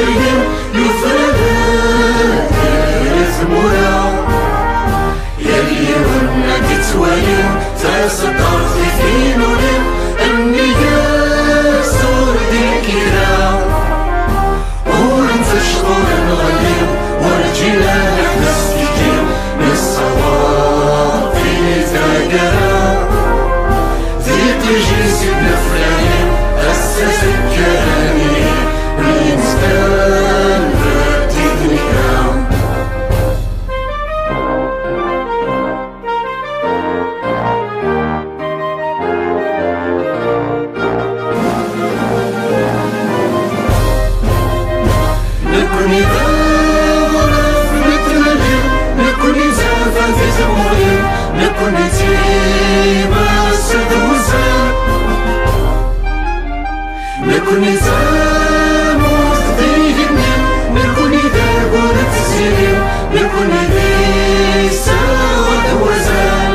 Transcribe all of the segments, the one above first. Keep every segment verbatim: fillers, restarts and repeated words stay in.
Yufrar tmura, yal yiwen ad yettwali taseddart i tinuli, nnig-s ur d-ikira. Ur nettecɣul nɣelli, werǧin ad neḥbes tikki, nessawaḍ di taggara. Di tijisin neflali, ass azekka nni, mi neskan di tnekra. Nekkni d aɣref n tnelli, nekkni d tafat i tmuɣli, nekkni d timas d wuzal. Nekkni d tamurt d igenni, nekkni d agur d tziri, nekkni d iseɣ d wazal.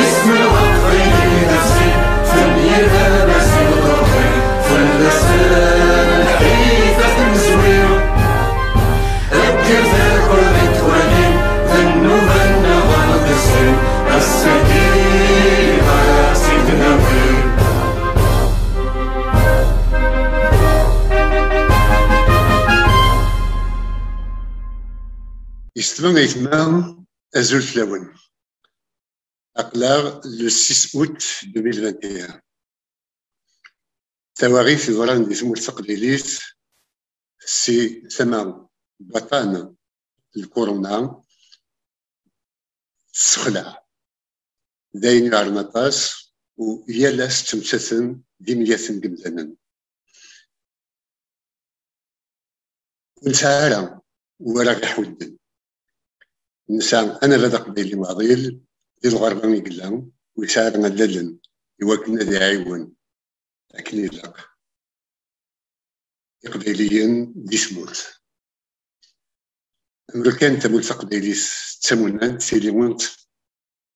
Isem lɣerb d asin, fell-i d amas d uḍebbi, fell-as lḥif ad t-nezwi. Akker takurt i twali, d nnuba-nneɣ ad d-tessin, ass-agi ad tt-id-nawi. Yessetma aytma, azul fell-awen. Aql-aɣ le six août deux mille vingt et un. Tawaɣit yeḍran di tmurt taqbaylit si tama n waṭṭan n lkuruna tessexlaɛ. D ayen yuɛren aṭas, u yal ass ttmettaten d imyaten n yemdanen. Ur nesɛi ara ugar aɣ-iḥudden. Nesɛa anabaḍ aqbayli uɛḍil di lɣerba i yella, ur yesɛi ara allalen i wakken ad iɛiwen akken ilaq iqbayliyen di tmurt. Amru kan tamurt taqbaylit d tamunant, tili ur nt-,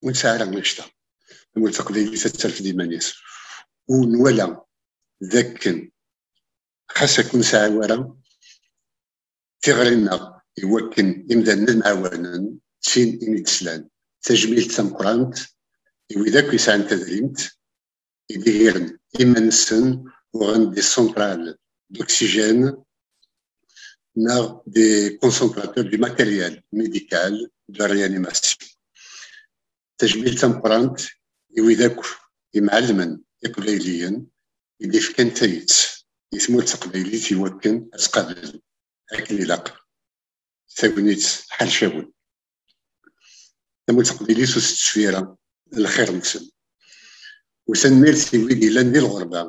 ur nesɛi ara annect-a. Tamurt taqbaylit ad terfed iman-is. U nwala d akken xas akken ur nesɛi ara tiɣri-nneɣ i wakken imdanen ad mɛawanen, d tin i mi d-slan. Tajmilt tameqqrant i wid akk yesɛan tadrimt, i d-igren iman-nsen, uɣen des centrales d'oxygène neɣ des concentrateurs du matériel médical de réanimation. Tajmilt tameqqrant i wid akk imɛellmen iqbayliyen i d-ifkan tayet i tmurt taqbaylit i wakken ad tqabel akken ilaq tagnit ḥercawen. Tamurt taqbaylit ur tettecfi ara lxir-nsen. U tanemmirt i wid yellan di lɣerba,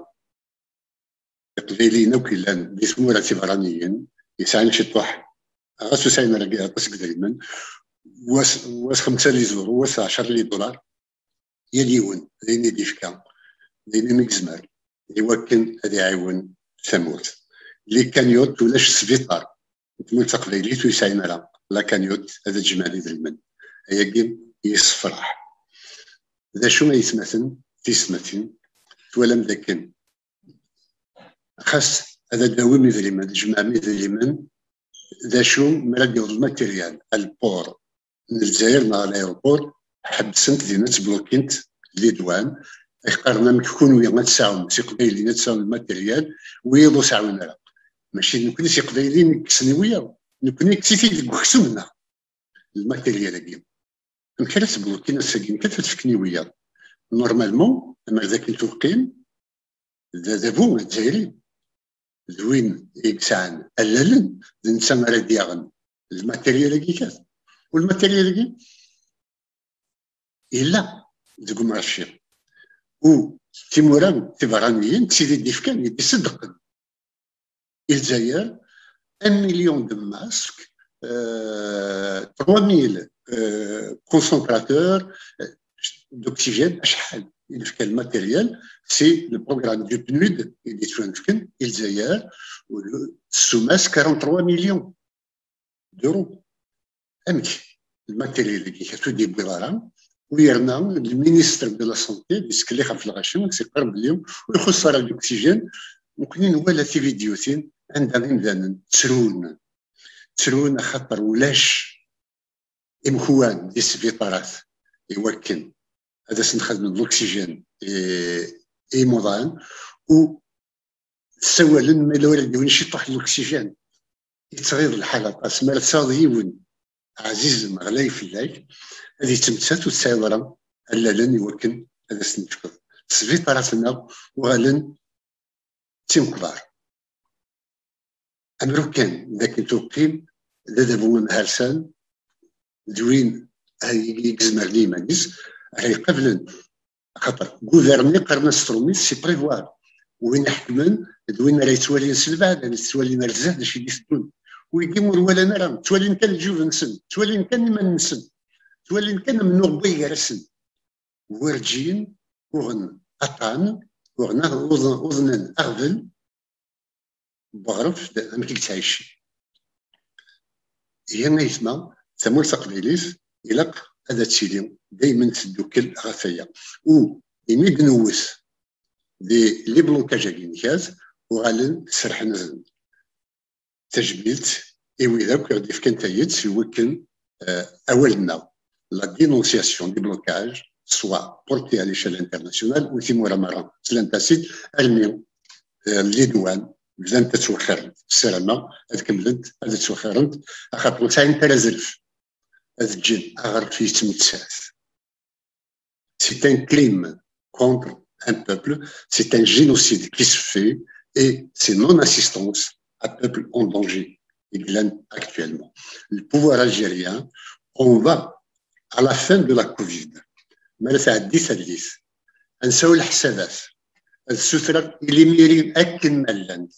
iqbayliyen akk yellan di tmura tiberraniyin, yesɛan ciṭuḥ, ɣas ur sɛin ara aṭas n yedrimen, was, was xemsa les euros, was ɛecṛa les dollars, yal yiwen d ayen i d-yefka, d ayen i yezmer, i wakken ad iɛiwen tamurt. Les cagnottes, ulac sbiṭar n tmurt taqbaylit ur yesɛin ara la cagnotte ad d-jemɛen idrimen. Ayagi yessefraḥ. D acu, ay atmaten, tiyessetmatin, twalam dakken xas ad d-tawim idrimen, ad d-tjemɛem idrimen, d acu mi ara d-yaweḍ lmateryal ar lport n Lezzayer neɣ ar l'aéroport, ḥebbsent din, ad tblukint les douanes, ad qqaren amek kunwi ad tesɛum, s iqbayliyen ad tesɛum lmateryal, wiyiḍ ur seɛwin ara. Mačči d nekkni s iqbayliyen i yekksen i wiyaḍ, nekkni yekkes-it-id deg uksum-nneɣ lmateryal-agi. Amek ara tblukin ass-agi? Amek ara t-fken i wiyaḍ? Normalement, amer d akken tuqqim, d adabu azzayri, d win i yesɛan allalen, d netta ara d-yaɣen lmateryal-agi kan. U lmateryal-agi yella deg umarci. U timura tiberraniyin d tid i d-ifkan, i d-iṣeddqen i Lezzayer un million de masques, euh, trois mille, euh, concentrateurs, euh, d'oxygène. Acḥal i d-ifka lmateryal? C'est le programme du PNUD i d-yettwanefken i Lezzayer, u le, s ummas quarante-trois millions d'euros. Amek? Lmateryal-agi ur d-yewwiḍ ara, u yerna le ministre de la Santé d-yettkellix ɣef lɣaci, ad s-yeqqar belli ur ixuṣṣ ara l'oxygène, Nekkni nwala tividyutin anda imdanen ttrun, ttrun axaṭer ulac imkuwan di sbiṭarat i wakken ad asen-xedmen l'oxygène i, i imuḍan, u ssawalen ma yella ur d-yiwen ciṭuḥ n l'oxygène. Yettɣiḍ lḥal aṭas. Mi ara tesɛuḍ yiwen ɛzizen ɣlay fell-ak, ad yettmettat ur tesɛiḍ ara allalen i wakken ad as-ten-tefkeḍ. Sbiṭarat-nneɣ uɣalen d timekbar. Amru kan d akken tuqqim d adabu amharsan d win ay yezmeren i yiman-is ara iqablen. Axaṭer gouverner, qqaren-as s trumit, c'est prévoir. Win iḥekmen d win ara yettwalin s lbeɛd, ara yettwalin ar zdat d acu i d-iteddun. Wigi ur walan ara, ttwalin kan lǧub-nsen, ttwalin kan iman-nsen, ttwalin kan amennuɣ n way gar-asen. Werǧin uɣen aṭṭan, uɣen uḍ-, uḍnen aɣbel n weɣref d amek i yettɛici. Ihi ayetma, tamurt taqbaylit ilaq ad tili daymen teddukel ɣef waya. U imi d-newwet di les blocages-agi n kat, uɣalen serḥen-asen. Tajmilt i wid akk i ɣ-d-yefkan tayet i wakken, eh, awal-nneɣ, la dénonciation des blocages, soit portée à l'échelle internationale, u timura merra slant-as-id, armi, eh, les douanes bdant ad ttwexxirent. Ssarameɣ ad kemmlent ad ttwexxirent, axaṭer ur sɛint ara azref ad ǧǧen aɣref yettmettat. C'est un crime contre un peuple, c'est un génocide qui se fait et c'est non-assistance à peuple en danger. I yellan actuellement. Le pouvoir algérien, on va à la fin de la covid. Ma la tɛeddi tallit, ad nsaw leḥsabat, ad sutreɣ ilimiri akken ma llant,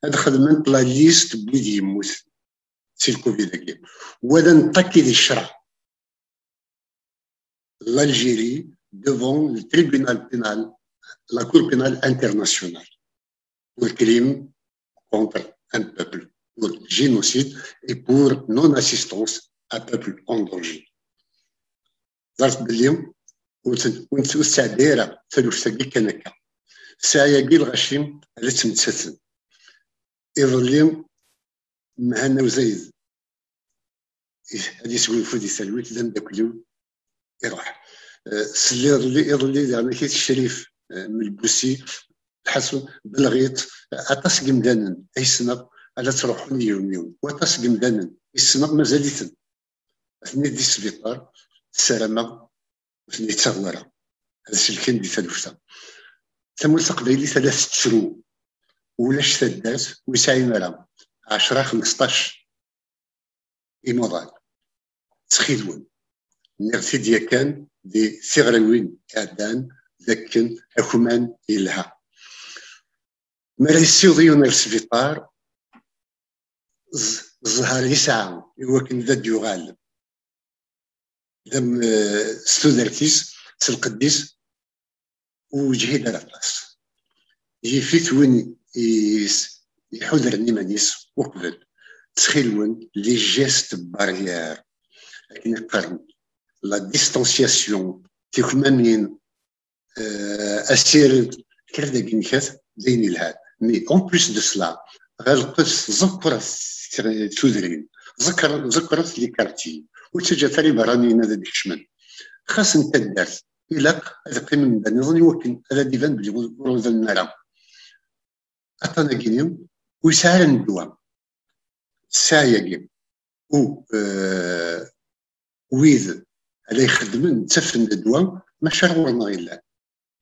ad xedment la liste n wid yemmuten si le covid-agi. Wa d aneṭṭaki di ccreɛ. L'Algérie devant le tribunal pénal, la Cour pénale internationale, pour crime contre un peuple, pour génocide et pour non-assistance à peuple en danger. Ẓret belli ur tt-, ur tt-, ur tettɛeddi ara taluft-agi kan akka. Ssaɛa-agi lɣaci ad ttmettaten. Iḍelli Mhenna Uzayed ad yesgunfu di talwit d ameddakel-iw, iruḥ. Eh, sliɣ iḍelli, iḍelli daɣen akit Crif, eh, Melbusi, Lḥasun, Belɣiṭ, eh, aṭas n yimdanen ay ssneɣ ad ttruḥun yiwen yiwen. Waṭas n yimdanen ay ssneɣ mazal-iten. Atni di sbiṭar, ssarameɣ ur ten-yettaɣ wara. Ad selken di taluft-a. Tamurt taqbaylit ala tettru. Ulac taddart ur yesɛin ara ɛecra, xmesṭac imuḍan. Ttxil-wen, nniɣ-t-id yakan di tiɣriwin iɛeddan d akken akman yelha. Mi ara yessiweḍ yiwen ar sbiṭar, ẓ-, ẓẓher yesɛa i wakken d ad d-yuɣal d am-, s tudert-is, s lqedd-is, ur yeǧhid ara aṭas. Yif-it win is-, iḥudren iman-is uqbel. Ttxil-wen, les gestes barrières, akken i qqaren, la distanciation, tikmamin, eh, asired, kra dagi nekkat d ayen yelhan. Mais en plus de cela, ɣelqet, ẓekret tudrin, ẓekr-, ẓekret les quartiers, ur ttaǧǧat ara iberraniyen ad d-kecmen. Xas n taddart, ilaq ad qqimen da niḍen i wakken ad d-iban belli ur, ur uḍnen ara. Aṭṭan-agi-ni ur yesɛi ara ddwa. Ssaɛa-agi, u, eh, wid ara ixeddmen ttafen-d ddwa, maca ar ɣur-neɣ yellan.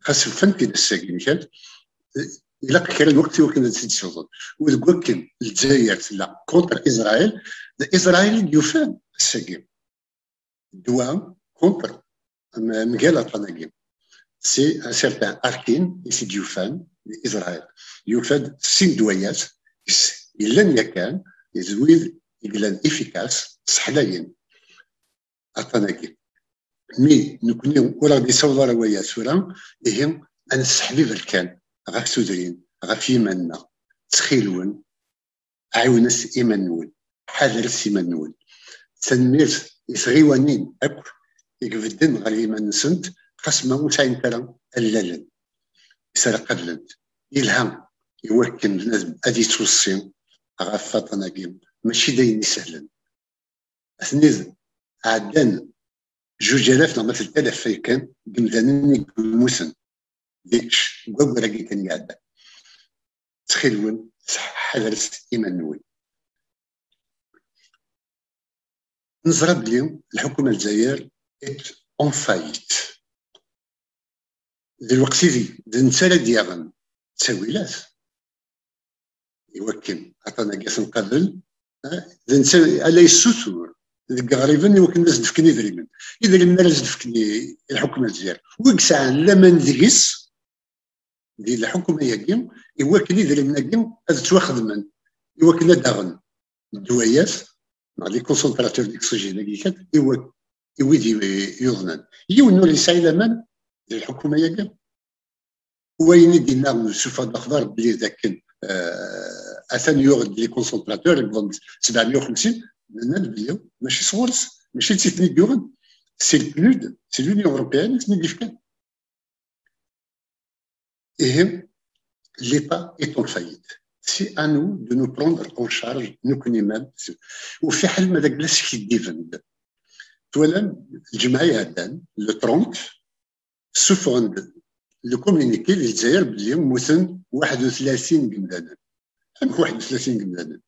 Xas ufan-t-id ass-agi, nekkat, eh, ilaq kra n lweqt i wakken ad t-id-siwḍen. U deg wakken Lezzayer tella contre Israël, d Israël i d-yufan ass-agi ddwa contre, m-, mgal aṭṭan-agi. C'est un certain Arkin i t-id-yufan di Israël. Yufa-d sin ddwayat is-, yellan yakan, d wid i yellan efficace, sseḥlayen aṭṭan-agi. Mi nekni ur aɣ-d-yessaweḍ ara waya tura, ihi ad nesseḥbiber kan ɣef tudrin, ɣef yiman-nneɣ. Ttxil-wen, ɛiwnet iman-nwen, ḥadret iman-nwen. Tanemmirt i tɣiwanin akk i ibedden ɣer yiman-nsent, xas ma ur sɛint ara allalen i s ara qablent. Yelha, i wakken bnadem ad yettweṣṣi ɣef waṭṭan-agi, mačči d ayen isehlen. Atni d ɛeddan juj alaf neɣ ma telt alaf yakan n yimdanen i yemmuten di deg waggur-agi kan iɛeddan. Ttxil-wen, ḥadret iman-nwen. Neẓra belli lḥukuma n Lezzayer est en faillite. D lweqt-idi, d netta ara d-yaɣen ttawilat i wakken aṭṭan-agi ad t-nqabel, eh, d netta ala yessutur deg iɣriben i wakken ad as-d-fken idrimen. Idrimen ara as-d-fken i, i lḥukuma n Lezzayer. Wi yesɛan laman deg-s, di lḥukuma-agi, i wakken idrimen-agi ad ttwaxedmen, i wakken ad d-aɣen ddwayat, neɣ les concentrateurs d'oxygène-agi kan, i wa-, i wid i, yuḍnen. Yiwen ur yesɛi laman di lḥukuma-agi. Wayen i d-yenna, sufeɣ-d lexbar belli d akken, eh, atan yuɣ-d les concentrateurs, yewweḍ-d sebɛemya u xemsin, nenna-d belli mačči sɣur-s, mačči d titni i d-yuɣen. C'est le PNUD, c'est l'Union européenne i ten-id-yefkan. Ihi, l'État est en faillite. C'est à nous de nous prendre en charge, nekkni même. Ur fiḥel ma d agla skiddiben-d. Twalam, lǧemɛa iɛeddan, le trente, ssufɣen-d le communiqué di Lezzayer belli mmuten waḥed u tlatin n yimdanen. Amek waḥed u tlatin n yimdanen?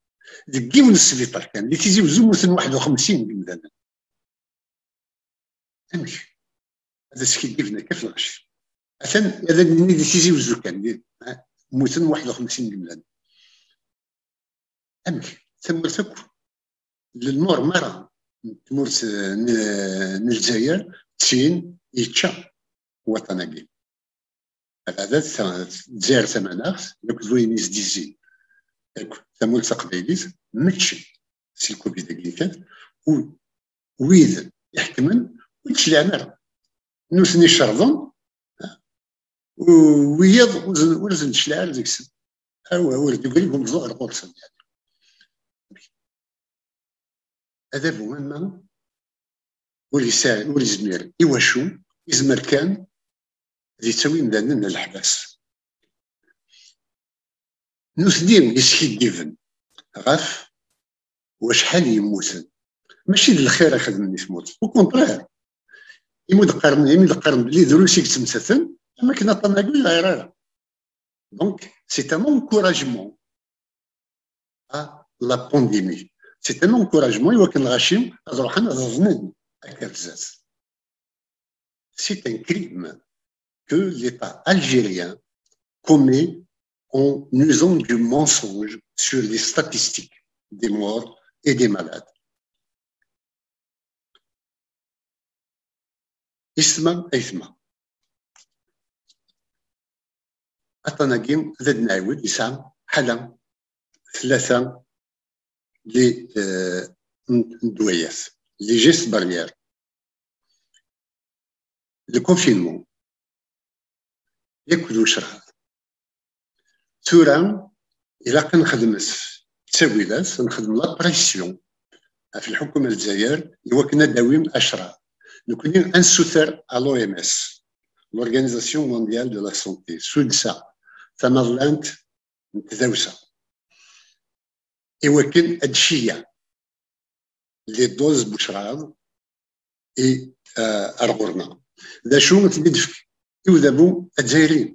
Deg yiwen n sbiṭar kan, di Tizi Wezzu, mmuten waḥed u xemsin n yimdanen. Amek? Ad askiddiben akka f lɣaci. Atan ad nini di Tizi Wezzu kan, di, ha, mmuten waḥed u xemsin n yimdanen. Amek? Tamurt akk, le nord merra n tmurt, eh, n, n Lezzayer, d tin yečča waṭṭan-agi. Abeɛda, ta-, Lezzayer tamanaɣt, akked wayen yesdizzin akk tamurt taqbaylit, mačči si lkubid-agi kan, u wid iḥekmen ur d-cliɛen ara. Nutni cerḍen, u wiyaḍ ur sen-, ur sen-d-cliɛ ara deg-sen. Awa, ur d-ugrin umẓu ɣer ɣur-sen, yani. Adabu ama ur yesɛi, ur yezmir i wacu, yezmer kan ad yettawi imdanen ar leḥbas. Nutni yeskiddiben ɣef wacḥal yemmuten. Mačči d lxir i xedmen i tmurt. Au contraire. Imi d-qqaren, imi d-qqaren belli drus i yettemtaten, am akken aṭṭan-agi ur yeɣir ara. Donc, c'est un encouragement à la pandémie. C'est un encouragement i wakken lɣaci ad ruḥen ad aḍnen akka ar zdat. C'est un crime que l'État algérien commet en usant du mensonge sur les statistiques des morts et des malades. Isma aytma. Aṭṭan-agi, ad d-nɛiwed, yesɛa ḥala tlata les, euh, n, n ddwayat, les gestes barrières. Le confinement, yakk d ucraḍ. Tura, ilaq ad nexdem ttawilat, nexdem la pression ɣef lḥukuma n Lezzayer i wakken ad d-tawi acraḍ. Nekkni ad nessuter à l'O M S, l'Organisation Mondiale de la Santé, s tuddsa tamaḍlant n tdawsa, i wakken ad d-tceyyeɛ les doses n ucraḍ i, eh, ar ɣur-neɣ. D acu i ten-id-tefk i udabu azzayri?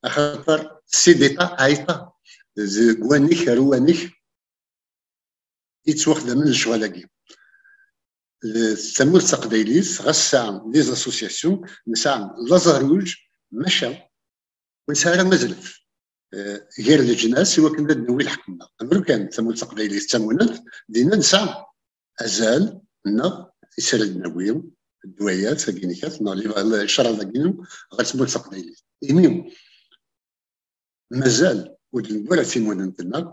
Axaṭer c'est d'État à État, deg wanek ar uwanek i ttwaxdamen lecɣal-agi. D tamurt taqbaylit, ɣas tesɛa des associations, nesɛa laẓ aruj, maca ur nesɛi ara azref, eh, gar leǧnas i wakken ad d-nawi lḥeqq-nneɣ. Amru kan, tamurt taqbaylit d tamunant, dinna nesɛa azal-nneɣ i s ara d-nawi ddwayat-agi-nni kat, neɣ li-, ccrab-agi ɣer tmurt taqbaylit. Imi mazal ur d-newwi ara timunent-nneɣ,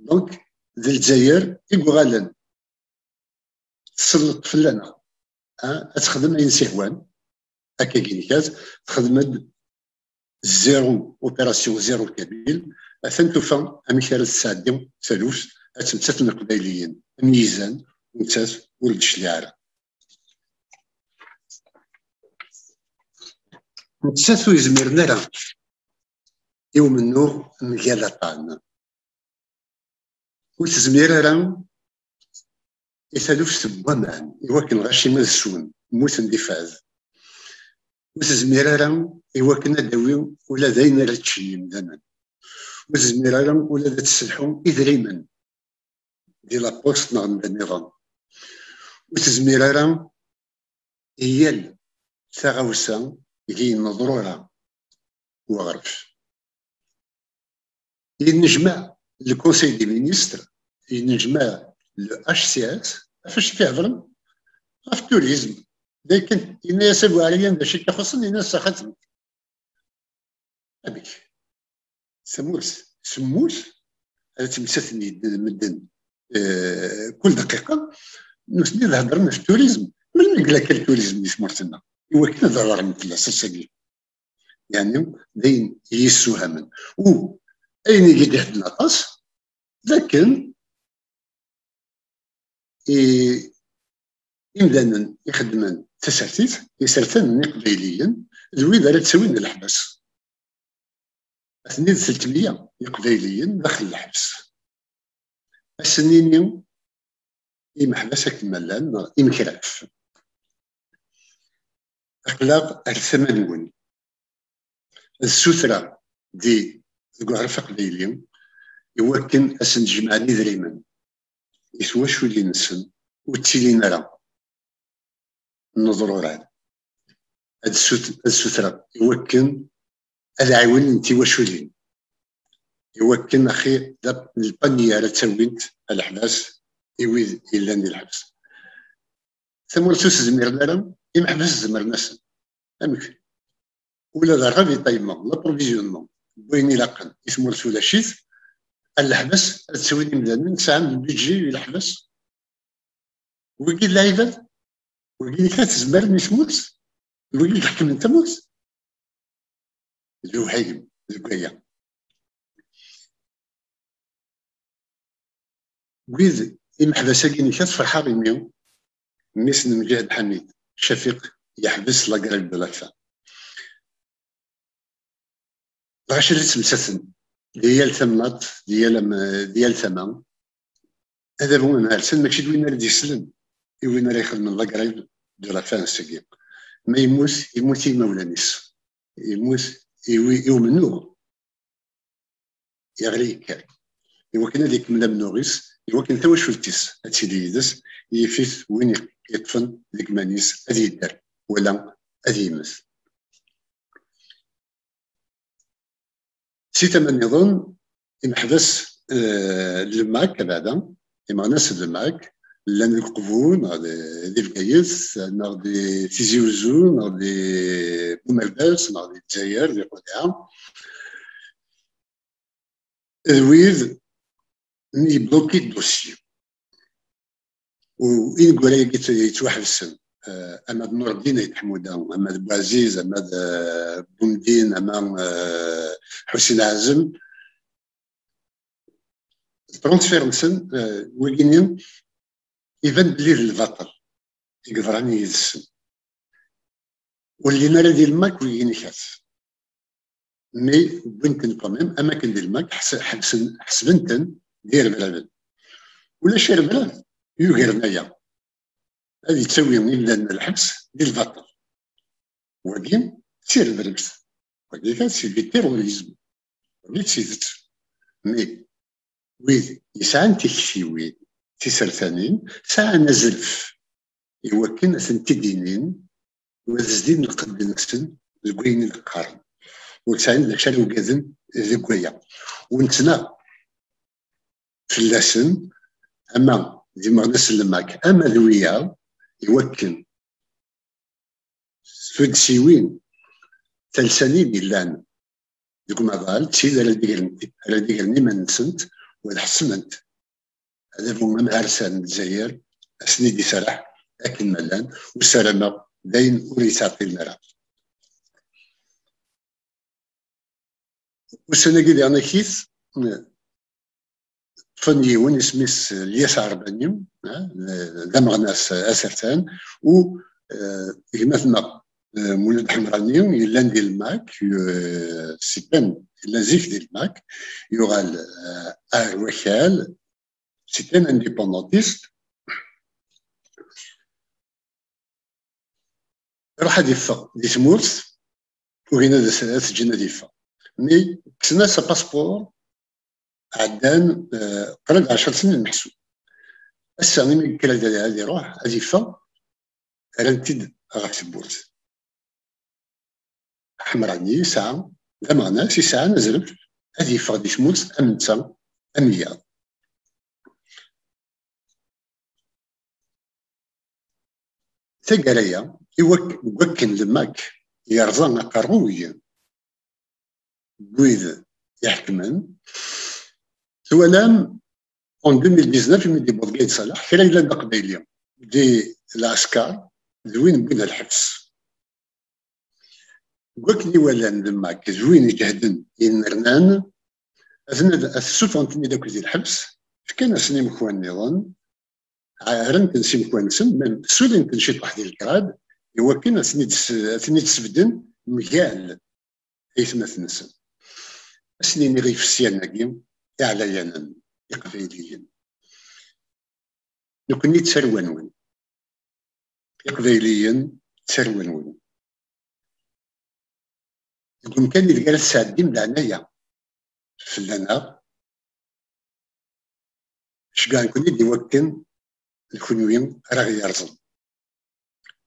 donc d Lezzayer i yuɣalen tselleṭ fell-aneɣ, ah, ad texdem ayen s-ihwan, akka-agi-nni kat, texdem-d zéro, opération zéro kabyle, atan tufa amek ara tesɛeddi taluft, ad temtaten Iqbayliyen am yizan, nettat ur d-tecliɛ ara. Nettat ur yezmiren ara i umennuɣ mgal aṭṭan. Ur tezmir ara i taluft n waman i wakken ɣaci ad swen, mmuten di fad. Ur tezmir ara i wakken ad d-tawi ula d ayen ara ččen yimdanen. Ur tezmir ara ula d ad tesselḥu idrimen di la poste neɣ anda nniḍen. Ur tezmir ara i yal taɣawsa deg yenneḍrura uɣref. Yennejmaɛ le Conseil des ministres, yennejmaɛ le H C S, ɣef acu i t-ihedren? Ɣef turizm. D akken, yenna-yas a Buɛriyan d acu i k-ixuṣṣen, yenna-yas axatem. Amek? Tamurt, semmus, ad ttmettaten medden, eh, kul dqiqa, nutni ad heddren ɣef turizm. Melmi i yella kan turizm di tmurt-nneɣ? Iwakken ad ɣren fell-as ass-agi. Yeɛni, d ayen i yi-yessewhamen. U ayen i yi-d-ihedden aṭas, d akken i, imdanen ixeddmen tasertit, isertanen iqbayliyen, d wid ara ttawin leḥbas. Atni d telt meyya iqbayliyen daxel leḥbes. Ad sen-nini imeḥbas akken ma llan, neɣ imekraf. Aql-aɣ ar tama-nwen. Ad ssutreɣ di, deg uɣref aqbayli, iwakken ad sen-jemɛen idrimen i twaculin-nsen, ur ttilin ara nneḍruran. Ad ssut-, ad ssutreɣ iwakken ad ɛiwnen tiwaculin, iwakken axi d ap-, lpaniya ara ttawint a leḥbas i wid yellan di leḥbas. Tamurt ur s-zmiren ara, imeḥbas zemren-asen. Amek? Ula d ravitaillement, l'approvisionnement, n wayen ilaqen i tmurt ulac-it, a leḥbas ad ttawin imdanen, sɛan lbidji i leḥbas. Wigi d lɛibad, wigi kan tzemren i tmurt, wigi i iḥekmen tamurt. D lewhayem deg waya. Wid imeḥbas-agi-inek ad ferḥeɣ imi mmi-s n Mǧahed Ḥamid, Cafiq, yeḥbes la grève de la faim. Lɣaci la ttemsaten di yal tamnaḍt, di yal am-, di yal tama. Adabu n Mharsan mačči d win ara d-yeslen i win ara ixedmen la grève de la faim ass-agi. Ma yemmut, yemmut i yimawlan-is. Yemmut i wi-, i umennuɣ. Yeɣli yekker. Iwakken ad ikemmel amennuɣ-is, iwakken tawacult-is ad tili yid-s, yif-it win yeṭṭfen deg iman-is ad yedder, wala ad yemmet. Si tama nniḍen, imeḥbas, eh, n Lemak, abeɛda, imeɣnas n Lemak, llan deg Uqbu, neɣ di, di Bgayet, neɣ di Tizi Uzzu, neɣ di Bumerdas, neɣ di Lezzayer, di Qudɛa. D wid mi yebloki dossier. U ineggura-agi yettwaḥebsen, eh, ama d Nureddin Ayt Ḥmuda, ama d Buɛziz, ama d, eh, Bumdin, ama, eh, Ḥusin Ɛazem, transfert-nsen, eh, wagini iban belli d lbaṭel i yeḍran yid-sen. Ur llin ara di Lemak wigini kat. Mais wwin-ten quand même, am akken di Lemak, ḥes-, ḥebsen, ḥesben-ten d irebraben. Ulac arebrab yugaren aya. Ad yettawi imdanen n lḥebs di lbaṭel. Wagi d tirebrebt. Wagi kan, c'est du terrorisme. Wagi d tidet. Mais wid yesɛan tiktiwin tisertanin, sɛan azref i wakken ad tent-id-inin u ad zdin lqedd-nsen deg wayen i d-qqaren. Ur sɛin d acu ara ugaden deg waya. U nettnaɣ fell-asen, ama d imeɣnasen n Lemak, ama d wiyaḍ, i wakken tuddsiwin talsanin yellan deg umaḍal d tid ara d-igren, ara d-igren iman-nsent u ad ḥesment adabu amharsan n Lezzayer, ad sen-id-iserreḥ akken ma llan, u ssarameɣ d ayen ur yettɛeṭṭilen ara. Ussan-agi diɣen akit, ṭṭfen yiwen isem-is Lyas Ɛerbani, eh, d ameɣnas asertan, u, eh, gma-tneɣ, eh, Mulud Ḥemrani, yellan di Lemak, eh, c'est un yella zik di lmak, yuɣal, euh, ar wakal, c'est un indépendantiste. Iruḥ ad iffeɣ di tmurt, ugin ad as-, ad t-ǧǧen ad iffeɣ. Mi kksen-as apaspuṛ, ɛeddan, euh, qrib ɛecra snin meḥsub. Ass-a, imi yekker ad, ad iruḥ, ad iffeɣ, rran-t-id ɣef tewwurt. Ḥemrani yesɛa, d ameɣnas, yesɛan azref ad yeffeɣ di tmurt am netta, am wiyaḍ. Taggara-ya, i wak-, deg wakken Lmak yerẓa aqerruy n wid iḥekmen, twalam, en deux mille dix-neuf, imi d-yewweḍ Gayd Salaḥ, kra yellan d aqbayli di lɛesker, d win wwin ɣer lḥebs. Deg wakken i walan Lmak d win iǧehden, yennernan, ad ten-, ad t-ssufɣen-ten-id akk di lḥebs, fkan-asen imekwan nniḍen, rran-ten s imekwan-nsen, même ssulin-ten ciṭuḥ di lekrad, i wakken ad ten-id-s-, ad ten-id-sbedden mgal aytmaten-nsen. Ad sen-iniɣ i yifesyan-agi iɛlayanen, iqbayliyen: nekkni d tarwa-nwen. Iqbayliyen d tarwa-nwen. Deg umkan ideg ara tesɛeddim leɛnaya fell-aneɣ, ceggɛen-ken-id i wakken d kenwi ara ɣ-yerẓen.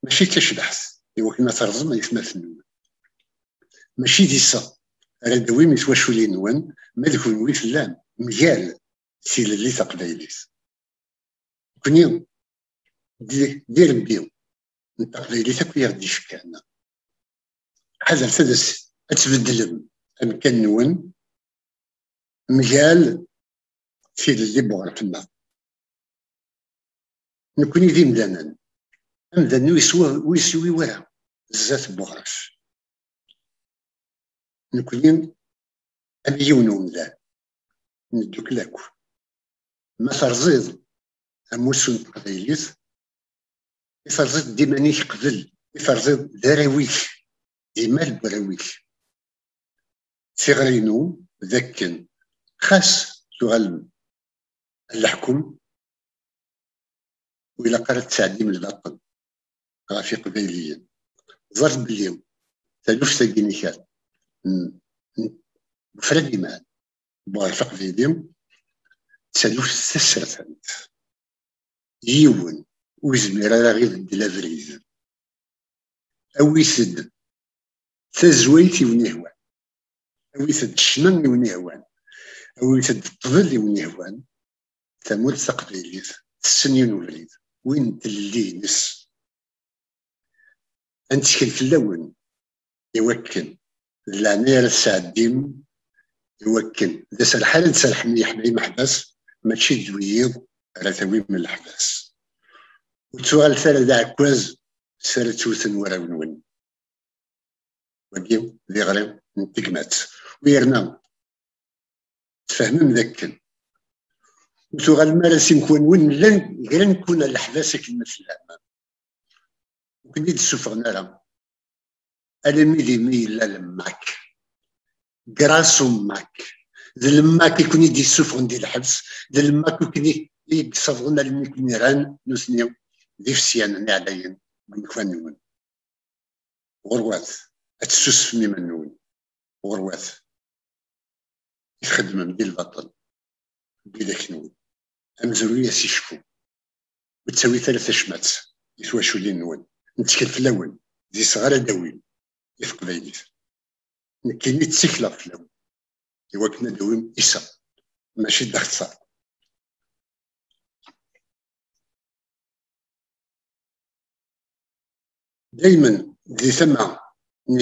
Mačči d tacbaḥt i wakken ad terẓem aytmaten-nwen. Mačči d iseɣ ara d-tawim i twaculin-nwen, ma d kenwi tellam mgal tilelli taqbaylit. Nekni d, d irebbi n taqbaylit akk i aɣ-d-yefkan. Ḥadret ad as-, ad tbeddlem amkan-nwen mgal tilelli n uɣref-nneɣ. Nekni d imdanen. Amdan ur yeswa-, ur yeswi wara zdat n uɣref. Nekni am yiwen umdan, neddukel akk. Ma terẓiḍ amussu n teqbaylit, i terẓiḍ d iman-ik qbel, i terẓiḍ d arraw-ik, d imal n warraw-ik. Tiɣri-inu d akken, xas tuɣalem leḥkem, ur ilaq ara ad tesɛeddim lbaṭel ɣef Iqbayliyen. Ẓer belli taluft-agi n, n, n ufrad iman n uɣref aqbayli d taluft tasertant. Yiwen ur yezmir ara ad ibeddel abrid. Awit-d tazwayt i wen-ihwan. Awit-d ccna i wen-ihwan. Awit-d ṭṭbel i wen-ihwan. Tamurt taqbaylit tessen yiwen ubrid, win n tlelli-ines. Ad nettkel fell-awen i wakken d leɛnaya ara tesɛeddim, i wakken d aserreḥ ara d-serrḥem i yiḥma-, imeḥbas, mačči d wiyiḍ ara tawim leḥbas. Ur ttuɣalet ara d aɛekkaz s ara ttewten warraw-nwen. Wagi d iɣri n tegmat. U yerna tfehmem d akken ur tuɣalem ara s imekwan-nwen, llan gran-ken ɣer leḥbas akken ma tellam. Ur ken-id-ssufɣen ara. Almi d imi yella lemmak. Grâce au mak. D lemmak i ken-id-yessufɣen di lḥebs, d lemmak i ken-i-, i yessufɣen almi i ken-iran nutni d ifesyanen iɛlayen deg umekwan-nwen. Ɣurwat, ad tessusfem iman-nwen. Ɣurwat, i txeddmem di lbaṭel n widak-nwen. Amezruy ad s-icfu. Ur ttawit ara tacmat i twaculin-nwen. Nettkel fell-awen, d iseɣ ara d-awim i teqbaylit. Nekkini ttikleɣ fell-awen i wakken ad d-tawim iseɣ, mačči d axeṣṣar. Daymen di tama n,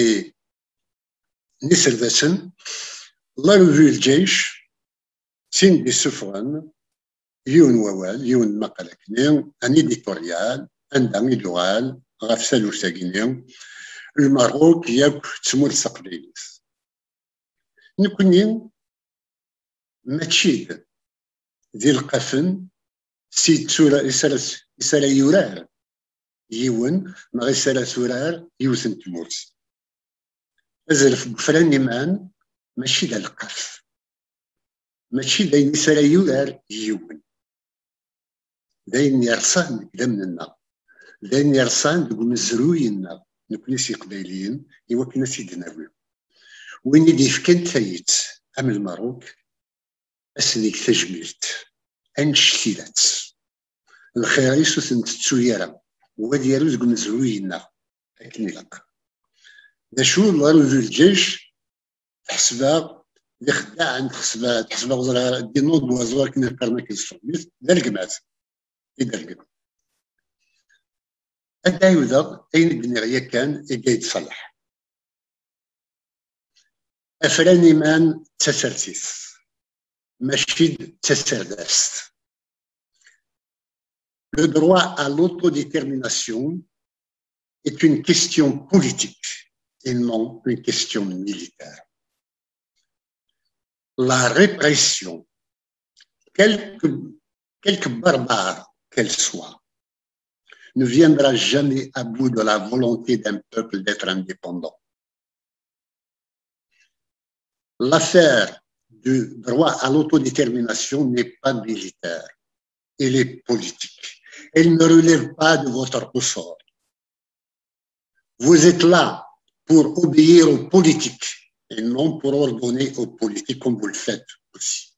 n iserdasen, la revue n lǧayc, sin d-issufɣen yiwen wawal, yiwen n maqal akkenni, un éditorial, anda i d-uɣal ɣef taluft-agi-nni, Lmerruk yakk d tmurt taqbaylit. Nekkni mačči d, d ilqafen s yettura, i s ara, i s ara yurar yiwen, neɣ i s ara turar yiwet n tmurt. Azref n ufran iman mačči d alqaf, mačči d ayen i s ara yurar yiwen. D ayen yerṣan deg idammen-nneɣ, d ayen yerṣan deg umezruy-nneɣ, nekkni s Yiqbayliyen, i wakken ad t-id-nawi. Win i d-yefkan tayet, am Lmerruk, ad s-neg tajmilt, annect-ilat. Lxir-is ur t-ntettu ara, u ad yaru deg umezruy-nneɣ akken ilaq. D acu, lɣarudu n lǧic, ḥesbeɣ d ixeddaɛen, tḥesbeɣ, tḥesbeɣ ẓriɣ des noms d'oiseaux akken qqaren akken s tṛumit, d alegmat i d alegmat. Ad d-ɛiwdeɣ ayen i d-nniɣ yakan i Gayd Salah. Afran iman d tasertit, mačči d taserdast. Le droit à l'autodétermination est une question politique et non une question militaire. La répression, quelque, quelque barbare qu'elle soit, ne viendra jamais à bout de la volonté d'un peuple d'être indépendant. L'affaire du droit à l'autodétermination n'est pas militaire, elle est politique. Elle ne relève pas de votre ressort. Vous êtes là pour obéir aux politiques et non pour ordonner aux politiques comme vous le faites aussi.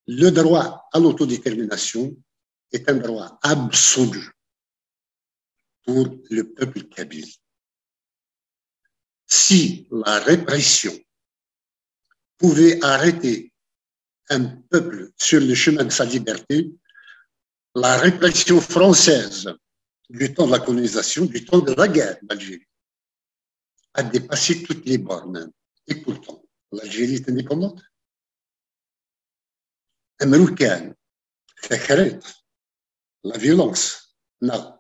Le droit à l'autodétermination est un droit absolu pour le peuple kabyle. Si la répression pouvait arrêter un peuple sur le chemin de sa liberté, la répression française du temps de la colonisation, du temps de la guerre d'Algérie, a dépassé toutes les bornes. Et pourtant, l'Algérie est indépendante. Amrukan, takriḍt, la violence, neɣ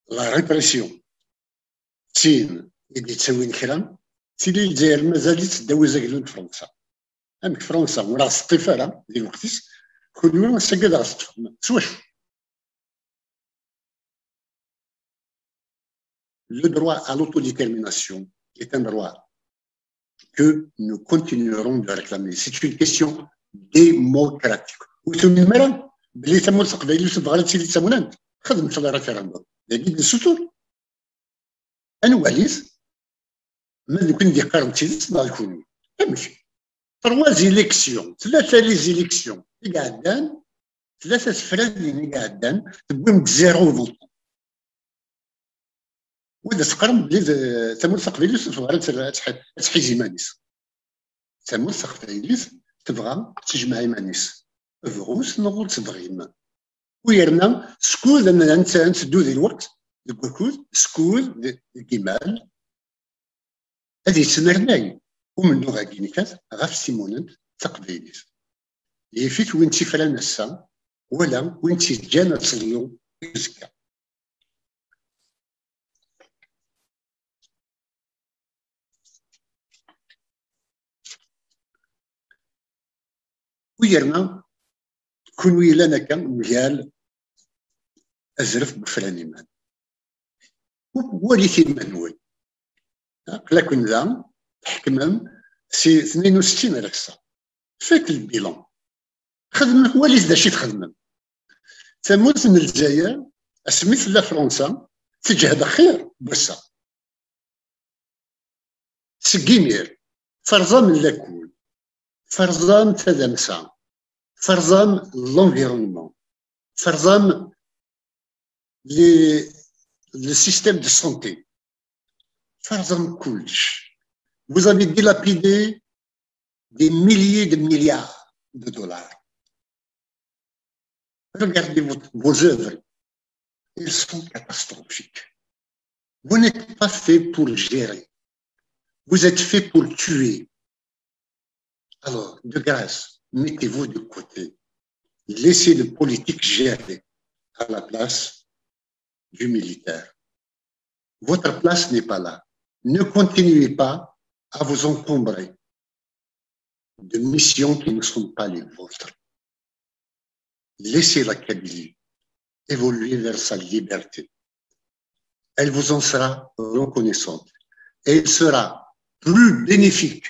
la répression, d tin i d-yettawin kra, tili Lezzayer mazal-itt ddaw uzaglu n Fransa. Amek Fransa ur aɣ-teṭṭif ara di lweqt-is, kunwi ass-agi ad aɣ-teṭṭfem? S wacu? Le droit à l'autodétermination est un droit que nous continuerons de réclamer. C'est une question démocratique. Ur tumin ara belli tamurt taqbaylit tebɣa ad tili d tamunant? Xedmet le référendum. Dagi d nsutur. Ad nwali-t ma d nekkni d-yeqqaren d tidet neɣ d kunwi. Amek? Trois élections, tlata les élections i iɛeddan, tlata tefranin i iɛeddan, tewwim-d zéro votant. Wid teqqarem belli d tamurt taqbaylit tebɣa ad tḥiz iman-is. Tamurt taqbaylit tebɣa ad tejmeɛ iman-is. Bɣut neɣ ur tebɣim. U yerna, skud ad nteddu di lweqt, deg wakud, skud deg imal, ad yettnernay umennuɣ-agi nekkat ɣef timunent taqbaylit. Yif-it win tt-ifran ass-a, wala win tt-yeǧǧan ad teḍlu uzekka. U yerna, kunwi yellan akka mgal azref n ufran iman, walit iman-nwen. Aql-aken da tḥekmem si tnin u settin ar ass-a. Faites le bilan. Xedmem, walit d acu i txedmem. Tamurt n Lezzayer, asmi tella Fransa, teǧhed axir n wass-a. Seg imir, terẓam lakul, terẓam tadamsa, terẓam l'environnement, terẓam les, le système de santé, terẓam kullec. Vous avez dilapidé des milliers de milliards de dollars. Regardez vos, vos œuvres. Elles sont catastrophiques. Vous n'êtes pas fait pour gérer. Vous êtes fait pour tuer. Alors, de grâce, mettez-vous de côté. Laissez le politique gérer à la place du militaire. Votre place n'est pas là. Ne continuez pas à vous encombrer de missions qui ne sont pas les vôtres. Laissez la Kabylie évoluer vers sa liberté. Elle vous en sera reconnaissante. et il sera plus bénéfique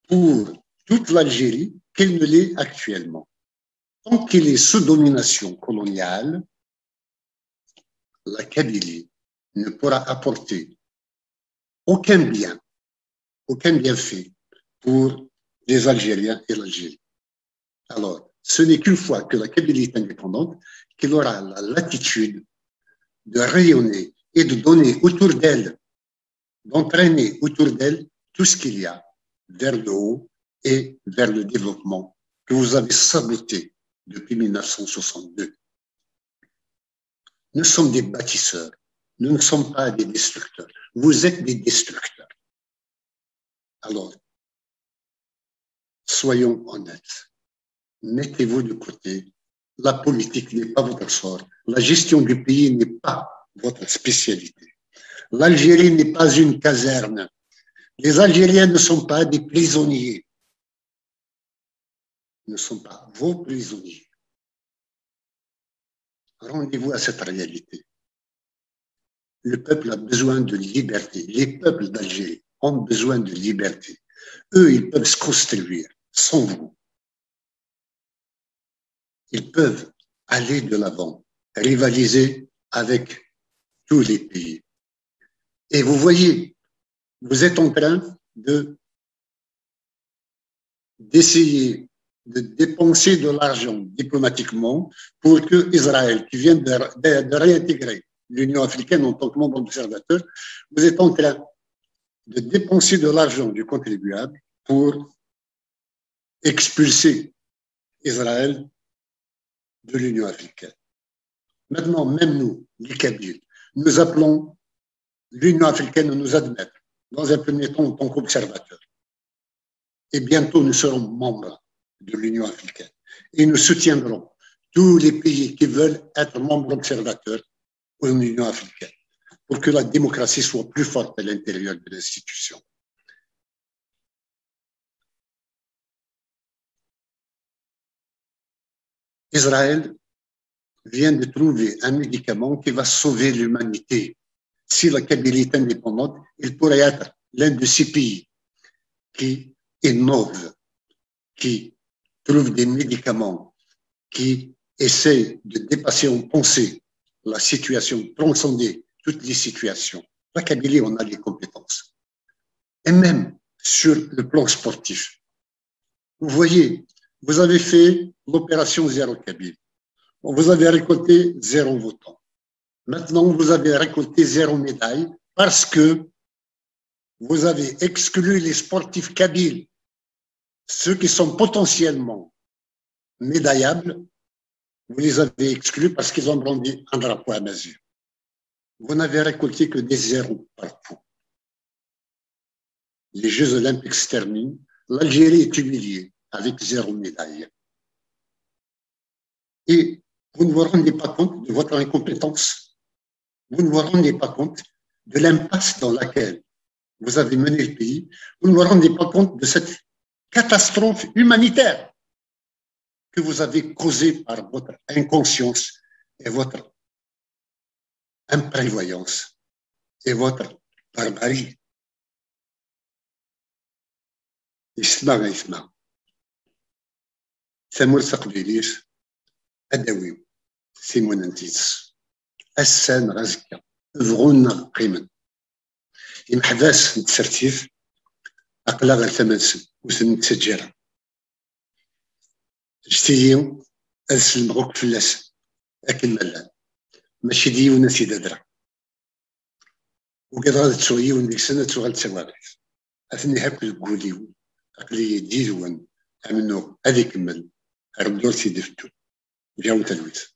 pour toute l'Algérie qu'elle ne l'est actuellement. Tant qu'il est sous domination coloniale, la Kabylie ne pourra apporter aucun bien, aucun bienfait pour les Algériens et l'Algérie. Alors, ce n'est qu'une fois que la Kabylie est indépendante qu'elle aura la latitude de rayonner et de donner autour d'elle, d'entraîner autour d'elle tout ce qu'il y a vers le haut et vers le développement que vous avez saboté depuis mille neuf cent soixante-deux. Nous sommes des bâtisseurs, nous ne sommes pas des destructeurs. Vous êtes des destructeurs. Alors, soyons honnêtes. Mettez-vous de côté. La politique n'est pas votre sort. La gestion du pays n'est pas votre spécialité. L'Algérie n'est pas une caserne. Les Algériens ne sont pas des prisonniers. Ne sont pas vos prisonniers. Rendez-vous à cette réalité. Le peuple a besoin de liberté. Les peuples d'Algérie ont besoin de liberté. Eux, ils peuvent se construire sans vous. Ils peuvent aller de l'avant, rivaliser avec tous les pays. Et vous voyez, vous êtes en train de d'essayer de dépenser de l'argent diplomatiquement pour que Israël, qui vient de, de, de réintégrer l'Union africaine en tant que membre observateur, vous êtes en train de dépenser de l'argent du contribuable pour expulser Israël de l'Union africaine. Maintenant, même nous, les Kabyles, nous appelons l'Union africaine à nous admettre, dans un premier temps, en tant qu'observateurs. Et bientôt, nous serons membres de l'Union africaine. Et nous soutiendrons tous les pays qui veulent être membres observateurs en Union africaine, pour que la démocratie soit plus forte à l'intérieur de l'institution. Israël vient de trouver un médicament qui va sauver l'humanité. Si la Kabylie est indépendante, il pourrait être l'un de ces pays qui innove, qui trouve des médicaments, qui essaie de dépasser en pensée la situation, transcender toutes les situations. La Kabylie, on a les compétences. Et même sur le plan sportif, vous voyez, vous avez fait l'opération Zéro Kabyle. Vous avez récolté zéro votant. Maintenant, vous avez récolté zéro médaille parce que vous avez exclu les sportifs kabyles, ceux qui sont potentiellement médaillables, vous les avez exclus parce qu'ils ont brandi un drapeau amazigh. Vous n'avez récolté que des zéros partout. Les Jeux Olympiques se terminent. L'Algérie est humiliée avec zéro médaille. Et vous ne vous rendez pas compte de votre incompétence. Vous ne vous rendez pas compte de l'impasse dans laquelle vous avez mené le pays. Vous ne vous rendez pas compte de cette catastrophe humanitaire que vous avez causée par votre inconscience et votre imprévoyance et votre barbarie. Isma, isma. Tamurt taqbaylit, ad d-awin timunent-is. Ass-a neɣ azekka, bɣun neɣ qqimen. Imeḥbas n tsertit, aql-aɣ ɣer tama-nsen, ur ten-nettaǧǧa ara. Ǧǧet-iyi ad sellmeɣ akk fell-asen, akken ma llan. Mačči d yiwen ad t-id-adreɣ. Ugadeɣ ad ttuɣ yiwen deg-sen ad tuɣal d tawaɣit. Atni akk deg wul-iw. Aql-iyi-d yid-wen. Amennuɣ ad ikemmel. Ar ddurt i d-ifettun. Ǧǧawen talwit.